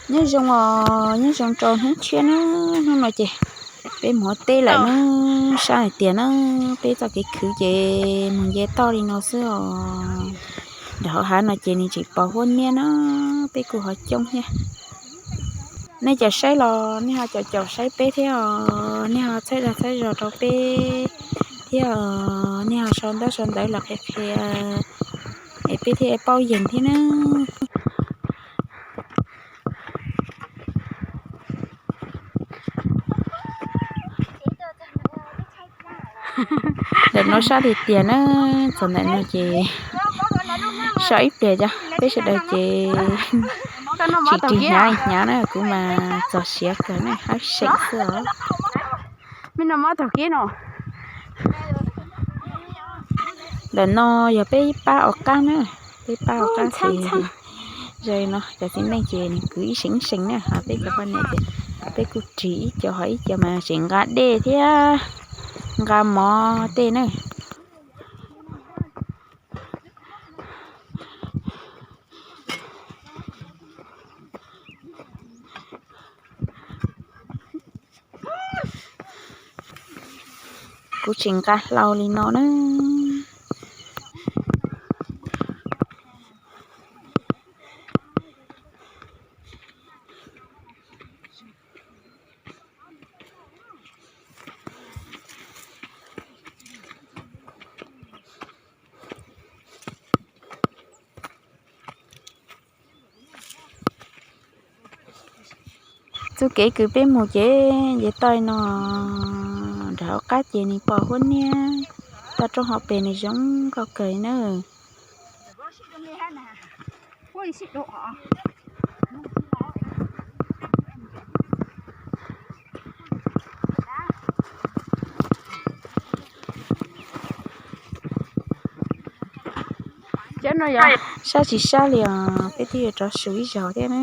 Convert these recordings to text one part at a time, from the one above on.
Nyob zoo os, nyob zoo rau hnub tshiab na. Hnub no ces peb mus ua teb lawm na, sab hais tias na, peb txoj kev khwv ces mus nce toj li no xwb os. Nram hauv hav no ces nws tseem pos huab niab na, peb kuj ho coob thiab. Nej cov saib los nej ho caum caum saib peb thiab os, nej ho txhawb zog txhawb zog rau peb thiab os, nej ho sau ntaub sau ntawv los qhia qhia es peb thiaj paub yees thiab na. Ntawm no sab tiag tiag na, txog ntawm no ces so ib pliag cov peb sawv daws ces tsis ris hnyav hnyav na, kuv mas txog siav kawg na, hab seem xwb os. Ntawm no yog peb pab ua qab na, peb pab ua qab ces zoo no cov txiv neej ces nws kwv ib seem ib seem na, ho peb cov poj niam ces peb kuj ris ib co, ho ib co mas tseem nqa dej thiab nqa mov tej na. Kuv tseem nqa hlau li no na. Txoj kev kws peb mus ces nce toj no nram hauv qab ces nws pos huab niab, toj roob hauv pes nws zoo nkauj kawg na. Cov no yog sab tsis sab li os, peb twb yuav rov su ib zaug thiab na.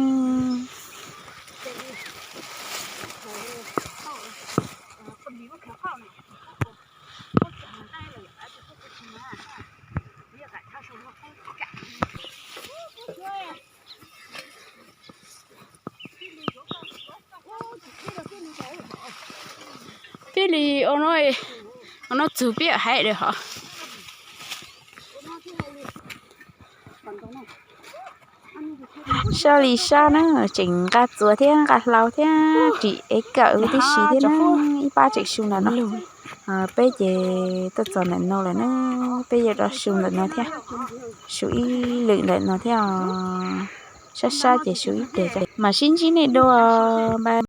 Peb li ua no, ua no txug peb haiv lawm hos. Sab li sab na, tseem nqa txuas thiab nqa hlau thiab ris ev kawm huv tib si thiab na. Ib pab tseem su ntawm no, peb ces tuaj txog ntawm no lawm na, peb yuav rov su ntawm no thiab, su ib lwm ntawm no thiab os. Sab sab ces su ib pliag, mam sib ntsib nej dua, bye.